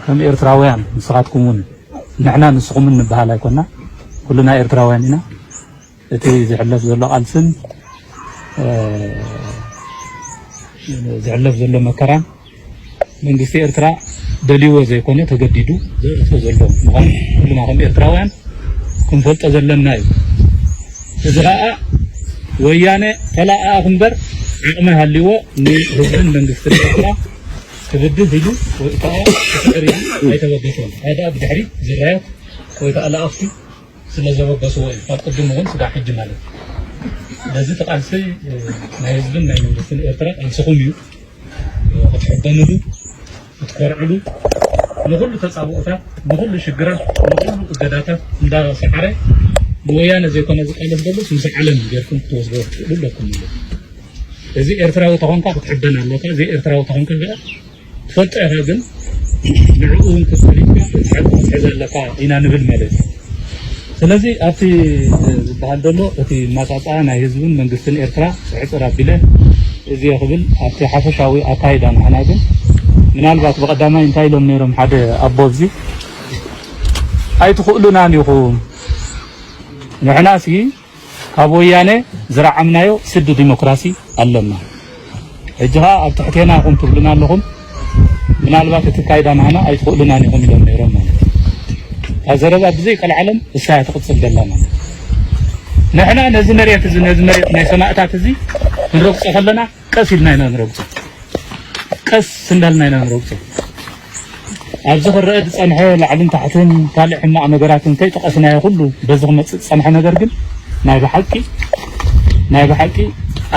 ከም ኤርትራውያን ንስኻትኩም እውን ንሕና ንስኹምን ንበሃል ኣይኮና፣ ኩልና ኤርትራውያን ኢና። እቲ ዝሕለፍ ዘሎ ቃልስን፣ እ፣ ዝሕለፍ ዘሎ መከራን መንግስቲ ኤርትራ ደልይዎ ዘይኮነ ተገዲዱ ዘእቶ ዘሎ ምዃኑ ኩልና ከም ኤርትራውያን ክንፈልጦ ዘለና እዩ። እዚ ኸኣ ወያነ ተላኣኣኽ እምበር ዓቕሚ ሃልይዎ ንህዝብን መንግስትን ኤርትራ ክብድህ ኢሉ ወይ ከዓ ክስዕር ኢሉ ኣይተበገሰን። ሓደ ብድሕሪ ዝረኣት ወይ ከዓ ለኣኽቲ ስለ ዘበገስዎ እዩ። ካብ ቅድም እውን ስጋዕ ሕጂ ማለት እዩ። ስለዚ እቲ ቃልሲ፣ እ፣ ናይ ህዝብን ናይ መንግስትን ኤርትራ ቃልስኹም እዩ። እ፣ ክትሕበንሉ፣ ክትኮርዕሉ፣ ንኹሉ ተጻብኦታት፣ ንኹሉ ሽግራት፣ ንኹሉ እገዳታት እንዳሰዓረ ንወያነ ዘይኮነ ዝቃለስ ዘሎ ምስ ዓለም ጌርኩም ክትወስዶ ትኽእሉ ኣለኩም ማለት እዩ። እዚ ኤርትራዊ ተኾንካ ክትሕበን ኣለካ፣ እዚ ኤርትራዊ ተኾንካ ከዓ ትፈልጦ ኢኻ፣ ግን ንዕኡ እውን ክትፈልጥካ ክትሕዝ ኣለካ ኢና ንብል ማለት እዩ። ስለዚ ኣብቲ ዝበሃል ዘሎ እቲ ማጻጻ ናይ ህዝብን መንግስትን ኤርትራ ጽዕጽር ኣቢለ እዚ ክብል ኣብቲ ሓፈሻዊ ኣካይዳ ንሕና ግን ምናልባት ብቐዳማይ እንታይ ኢሎም ነይሮም ሓደ ኣቦ እዚ ኣይትኽእሉናን ኢኹም ንሕናሲ ካብ ወያነ ዝረዓምናዮ ስዲ ዲሞክራሲ ኣለና። ሕጂ ኸኣ ኣብ ትሕቴና ኢኹም ትብሉና ኣለኹም። ምናልባት እቲ ካይዳ ናህና ኣይትኽእሉናን ኢኹም ኢሎም ነይሮም ማለት እዩ። እታ ዘረባ ብዘይ ቀልዓለም እሳ እያ ትቕጽል ዘላ ማለት እዩ። ንሕና ነዚ መሬት እዚ፣ ነዚ መሬት ናይ ሰማእታት እዚ ክንረግጾ ከለና ቀስ ኢልና ኢና ንረግጾ። ቀስ እንዳልና ኢና ንረግጾ። ኣብዚ ክረአ ዝጸንሐ ላዕልን ታሕትን ካልእ ሕማቕ ነገራትን ከይጠቐስናዮ ኩሉ በዚ ክመጽእ ዝጸንሐ ነገር ግን ናይ ብሓቂ፣ ናይ ብሓቂ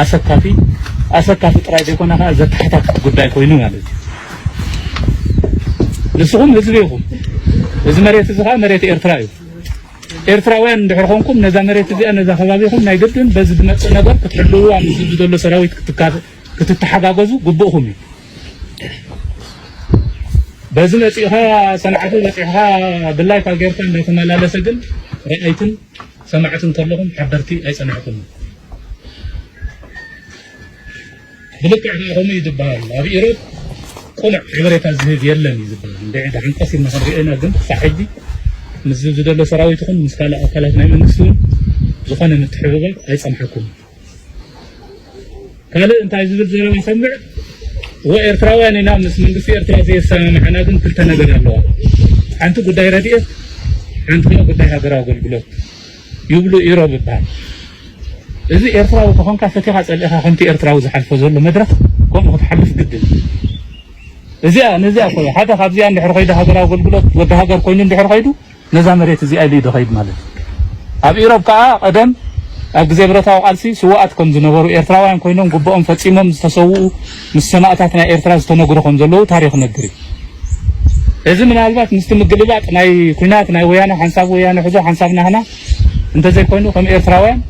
ኣሰካፊ፣ ኣሰካፊ ጥራይ ዘይኮነ ከኣ ዘተሓታትፍ ጉዳይ ኮይኑ ማለት እዩ። ንስኹም ህዝቢ ኢኹም። እዚ መሬት እዚ ከኣ መሬት ኤርትራ እዩ። ኤርትራውያን እንድሕር ኮንኩም ነዛ መሬት እዚኣ፣ ነዛ ከባቢኹም ናይ ግድን በዚ ዝመጽእ ነገር ክትሕልውዋ፣ ምስ ህዝቢ ዘሎ ሰራዊት ክትካ-፣ ክትተሓጋገዙ ግቡእኹም እዩ። በዚ መጺእኻ ሰንዓፈ በጺሕኻ ብላይካ ጌርካ እንዳተመላለሰ ግን ረኣይትን ሰማዕትን ከለኹም ሓበርቲ ኣይጸናሕኩምን። ብልክዕ ከኣ ከምኡ እዩ ዝበሃል። ኣብ ኢሮብ ቅኑዕ ሓበሬታ ዝህብ የለን እዩ ዝበሃል። እንድዒ ደሓን ቀስ ኢልና ክንሪኦ ኢና፣ ግን ክሳዕ ሕጂ ምስ ዝብዚ ዘሎ ሰራዊት ይኹን ምስ ካልእ ኣካላት ናይ መንግስቲ እውን ዝኾነ ምትሕብባር ኣይጸንሐኩምን። ካልእ እንታይ ዝብል ዘረባ ይሰምዕ? እወ ኤርትራውያን ኢና፣ ምስ መንግስቲ ኤርትራ ዘየሰማምዓና ግን ክልተ ነገር ኣለዋ። ሓንቲ ጉዳይ ረድኤት፣ ሓንቲ ከኣ ጉዳይ ሃገራዊ ኣገልግሎት ይብሉ ኢሮብ ይበሃል። እዚ ኤርትራዊ ተኾንካ ፈቲኻ ጸሊእኻ ከምቲ ኤርትራዊ ዝሓልፎ ዘሎ መድረኽ ከምኡ ክትሓልፍ ግድን። እዚኣ፣ ነዚኣ እኮ እያ። ሓደ ካብዚኣ እንድሕር ከይዱ ሃገራዊ ኣገልግሎት ወዲ ሃገር ኮይኑ እንድሕር ከይዱ ነዛ መሬት እዚኣ ኢሉ እዩ ዝኸይድ ማለት እዩ። ኣብ ኢሮብ ከኣ ቀደም ኣብ ግዜ ብረታዊ ቃልሲ ስውኣት ከም ዝነበሩ ኤርትራውያን ኮይኖም ግቡኦም ፈጺሞም ዝተሰውኡ ምስ ሰማእታት ናይ ኤርትራ ዝተነግሩ ከም ዘለዉ ታሪኽ ነግር እዩ። እዚ ምናልባት ምስቲ ምግልባጥ ናይ ኲናት ናይ ወያነ ሓንሳብ ወያነ ሕዞ ሓንሳብ ናህና እንተዘይኮይኑ ከም ኤርትራውያን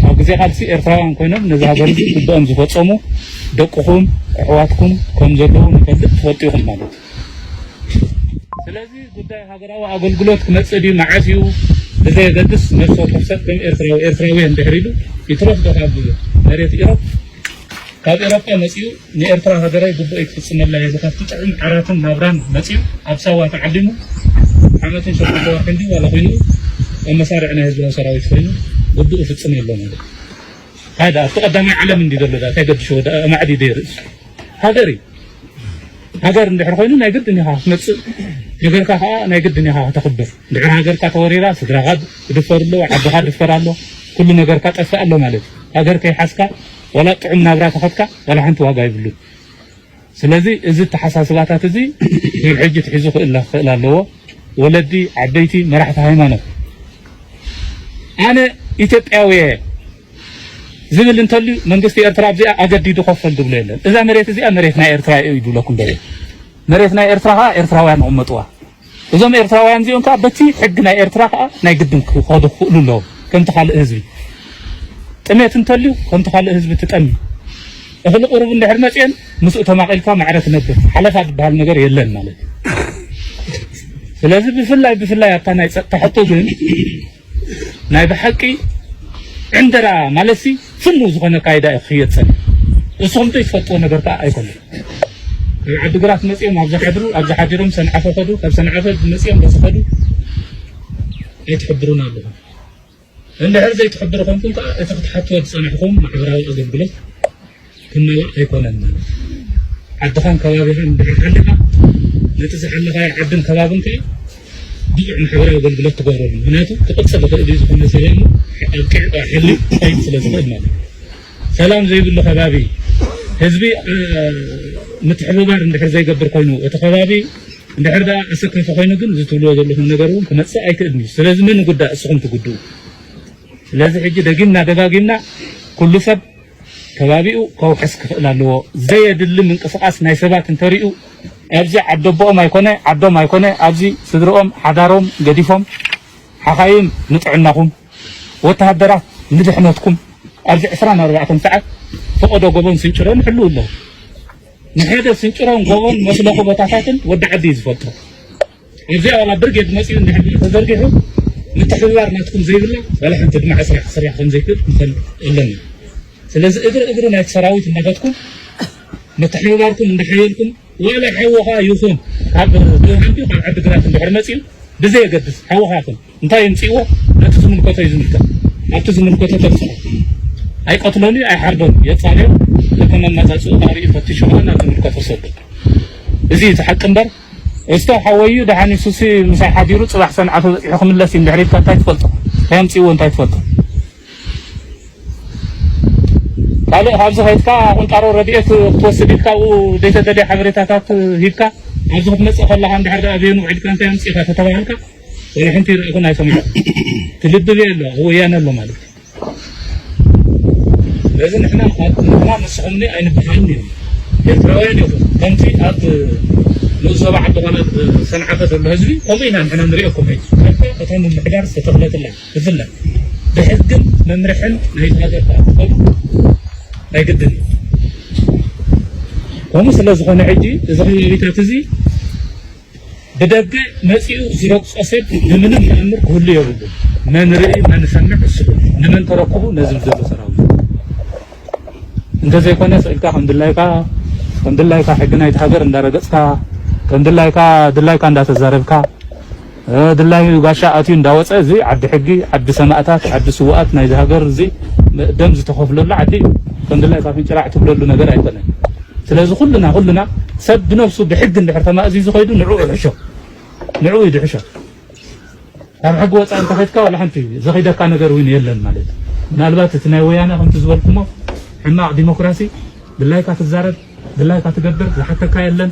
ኣብ ግዜ ቃልሲ ኤርትራውያን ኮይኖም ነዚ ሃገር እዚ ግቡኦም ዝፈጸሙ ደቅኹም ኣሕዋትኩም ከም ዘለዉ ንፈልጥ ትፈልጡ ኢኹም ማለት እዩ። ስለዚ ጉዳይ ሃገራዊ ኣገልግሎት ክመጽእ ድዩ መዓስ እዩ ብዘየገድስ ነፍሲ ወከፍ ሰብ ከም ኤርትራዊ ኤርትራዊ እንድሕር ኢሉ ይትረፍ ዶ ካብ መሬት ኢሮብ ካብ ኤሮፓ መጺኡ ንኤርትራ ሃገራዊ ግቡእ ክፍጽመላ ኢሉ ካብቲ ጥዑም ዓራትን ናብራን መጺኡ ኣብ ሳዋ ተዓሊሙ ዓመትን ሸሞንተ ወርሕን ድዩ ዋላ ኮይኑ ኣብ መሳርዕ ናይ ህዝባዊ ሰራዊት ኮይኑ ግቡእ ይፍጽም ኣሎ ማለት እዩ። ሓደ ኣብቲ ቀዳማይ ዓለም እንዲ ዘሎ ዳ እንታይ ገድሽዎ ዳ ኣማዕዲ ደይ ርእሱ ሃገር እዩ። ሃገር እንድሕር ኮይኑ ናይ ግድን ኢኻ ክትመጽእ፣ ሃገርካ ከዓ ናይ ግድን ኢኻ ከተኽብር። እንድሕር ሃገርካ ተወሪራ ስድራኻ ክድፈር ኣለዎ፣ ዓድኻ ክድፈር ኣሎ፣ ኩሉ ነገርካ ጠፍእ ኣሎ ማለት እዩ። ሃገር ከይሓዝካ ዋላ ጥዑም ናብራ ተኸድካ ዋላ ሓንቲ ዋጋ ይብሉን። ስለዚ እዚ ኣተሓሳስባታት እዚ ካብ ሕጂ ትሒዙ ክእላ ክኽእል ኣለዎ። ወለዲ፣ ዓበይቲ፣ መራሕቲ ሃይማኖት ኣነ ኢትዮጵያዊ እየ ዝብል እንተልዩ መንግስቲ ኤርትራ ኣብዚኣ ኣገዲዱ ከፈል ዝብሎ የለን። እዛ መሬት እዚኣ መሬት ናይ ኤርትራ እዩ ይብለኩም ዘሎ። መሬት ናይ ኤርትራ ኸዓ ኤርትራውያን ይቕመጥዋ። እዞም ኤርትራውያን እዚኦም ከዓ በቲ ሕጊ ናይ ኤርትራ ከዓ ናይ ግድን ክኸዱ ክኽእሉ ኣለዎም። ከምቲ ካልእ ህዝቢ ጥሜት እንተልዩ ከምቲ ካልእ ህዝቢ ትጠሚ። እኽሊ ቁሩብ እንድሕር መፅየን ምስኡ ተማቒልካ ማዕረ ትነብር። ሓለፋ ዝበሃል ነገር የለን ማለት እዩ። ስለዚ ብፍላይ ብፍላይ ኣብታ ናይ ፀጥታ ሕቶ ግን ናይ ብሓቂ ዕንደራ ማለትሲ ፍኑው ዝኾነ ኣካይዳ እዩ ክኽየድ ጸኒሑ። ንስኹም ዘይትፈልጥዎ ነገር ከኣ ኣይኮነን። ካብ ዓዲግራት መጺኦም ኣብዚ ሓድሩ፣ ኣብዚ ሓዲሮም ሰንዓፈ ከዱ፣ ካብ ሰንዓፈ መጺኦም በዚ ከዱ ኣይትሕብሩን ኣለኹም። እንድሕር ዘይትሕብሩ ኮንኩም ከኣ እቲ ክትሓትዎ ዝጸናሕኩም ማሕበራዊ ኣገልግሎት ክመልእ ኣይኮነን ማለት እዩ። ዓድኻን ከባቢኻን እንድሕር ሓሊኻ ነቲ ዝሓለኻዮ ዓድን ከባብን ከኣ ብቑዕ ማሕበራዊ ኣገልግሎት ትገብረሉ። ምክንያቱ ክቕጽል ይኽእል እዩ ዝኾነ ሰላሙ ኣብ ቅዕ ሕሊ ክኸይድ ስለ ዝኽእል ማለት እዩ። ሰላም ዘይብሉ ከባቢ ህዝቢ ምትሕብባር እንድሕር ዘይገብር ኮይኑ እቲ ከባቢ እንድሕር ደኣ ኣሰካፊ ኮይኑ ግን እዚ ትብልዎ ዘለኹም ነገር እውን ክመጽእ ኣይክእልን እዩ። ስለዚ መን ይጉዳእ? እስኹም ትጉድኡ። ስለዚ ሕጂ ደጊምና ደጋጊምና ኩሉ ሰብ ከባቢኡ ከውሕስ ክኽእል ኣለዎ። ዘየድሊ ምንቅስቃስ ናይ ሰባት እንተሪኡ ኣብዚ ዓደቦኦም ኣይኮነ ዓዶም ኣይኮነ ኣብዚ ስድርኦም ሓዳሮም ገዲፎም ሓኻይም ንጥዕናኹም ወተሃደራት ንድሕነትኩም ኣብዚ ዕስራን ኣርባዕተን ሰዓት ፈቐዶ ጎቦን ስንጭሮን ይሕልው ኣለዉ። ንሓደ ስንጭሮን ጎቦን መስለኹ ቦታታትን ወዲ ዓዲ እዩ ዝፈልጦ። ኣብዚኣ ዋላ ብርጌድ መጺኡ እንድሕር ተዘርጊሑ ምትሕብባር ናትኩም ዘይብላ ዋላ ሓንቲ ድማ ዕስራ ክስራሕ ከም ዘይክእል ክንፈልጥ ኣለና። ስለዚ እግሪ እግሪ ናይቲ ሰራዊት እናኸድኩም ምትሕብባርኩም እንዳሓየልኩም ዋላ ሓውኻ ይኹን ካብ ደውሃን ድዩ ካብ ዓዲ ግራት እንድሕር መጺኡ ብዘየገድስ ሓውኻ ይኹን እንታይ ይምጽእዎ ነቲ ዝምልከቶ እዩ ዝምልከት። ኣብቲ ዝምልከቶ ተብጽሖ ኣይቀትሎን እዩ ኣይሓርዶን እዩ የጻርዮ። እቲ መመጻጽኡ ባህሪኡ ፈቲሹ ከኣ ናብ ዝምልከቶ ሰዱ። እዚ እዩ እቲ ሓቂ እምበር እስቶ ሓወዩ ደሓን ሱሲ ምሳይ ሓዲሩ ጽባሕ ሰንዓ ተበጺሑ ክምለስ እዩ እንድሕር ኢልካ እንታይ ትፈልጦ? እንታይ ኣምጽእዎ እንታይ ትፈልጦ? ካልእ ካብዚ ከይድካ ቁንጣሮ ረድኤት ክትወስድ ኢልካ ኣብኡ ዘይተደልየ ሓበሬታታት ሂብካ ኣብዚ ክትመጽእ ከለኻ እንድሕር ደኣ ቤኑ ውዒልካ እንታይ ኣምጺእካ ተተባሃልካ ወላ ሓንቲ ይረኣኹን ኣይሰምዑ ትልብብ ኣሎ ወያነ ኣሎ ማለት እዩ። ስለዚ ንሕና ንሕና ንስኹምኒ ኣይንበሃልን እዩ ኤርትራውያን ይኹን ከምቲ ኣብ ንኡስ ዞባ ዓዲ ኮነ ሰንዓፈ ዘሎ ህዝቢ ከምኡ ኢና ንሕና ንሪኦኩም ሕጂ እቶም ምምሕዳር ዝተተኽለትላ ብፍላይ ብሕግን መምርሕን ናይቲ ሃገር ከኣ ክትኸዱ ናይ ግድን እዩ። ከምኡ ስለ ዝኾነ ሕጂ እዚ ከባቢታት እዚ ብደገ መጺኡ ዝረግጾ ሰብ ንምንም ተኣምር ክህሉ የብሉን። መን ርኢ መን ሰምዕ እሱ ንመን ተረክቡ ነዚ ዘሎ ሰራዊት እንተዘይኮነ ስኢልካ ከም ድላይካ ከም ድላይካ ሕጊ ናይቲ ሃገር እንዳረገጽካ ከም ድላይካ ድላይካ እንዳተዛረብካ ድላዩ ጋሻ ኣትዩ እንዳወፀ እዚ ዓዲ ሕጊ ዓዲ ሰማእታት ዓዲ ስውኣት ናይዚ ሃገር እዚ ደም ዝተኸፍለሉ ዓዲ እዩ። ከም ድላይካ ፍንጭራዕ ትብለሉ ነገር ኣይኮነን። ስለዚ ኩልና ኩልና ሰብ ብነብሱ ብሕጊ እንድሕር ተማእዝዩ ዝኸይዱ ንዕኡ ይሕሾ ንዕኡ ይድሕሾ። ካብ ሕጊ ወፃኢ እንተኸድካ ዋላ ሓንቲ ዘኸይደካ ነገር እውን የለን ማለት እዩ። ምናልባት እቲ ናይ ወያነ ከምቲ ዝበልኩሞ ሕማቕ ዲሞክራሲ ድላይካ ትዛረብ ድላይካ ትገብር ዝሓተካ የለን።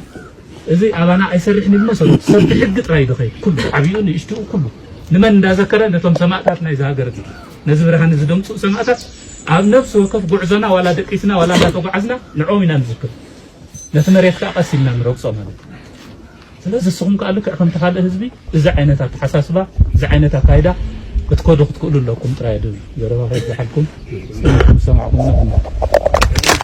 እዚ ኣባና ኣይሰርሕን እዩ መሰሉ ሰብ ብሕጊ ጥራይ ዝኸይድ ኩሉ ዓብኡ ንእሽትኡ ኩሉ ንመን እንዳዘከረ ነቶም ሰማእታት ናይዚ ሃገር እዚ ነዚ ብርሃን እዚ ደምፅኡ ሰማእታት ኣብ ነፍሲ ወከፍ ጉዕዞና ዋላ ደቂስና ዋላ እንዳተጓዓዝና ንዕኦም ኢና ንዝክር ነቲ መሬት ከዓ ቀስ ኢልና ንረግፆ ማለት እዩ። ስለዚ ንስኹም ከዓ ልክዕ ከምቲ ካልእ ህዝቢ እዚ ዓይነት ኣተሓሳስባ እዚ ዓይነት ኣካይዳ ክትከዱ ክትክእሉ ኣለኩም ጥራይ ድብል ዘረባ ከይብዝሓልኩም ዝሰማዕኩም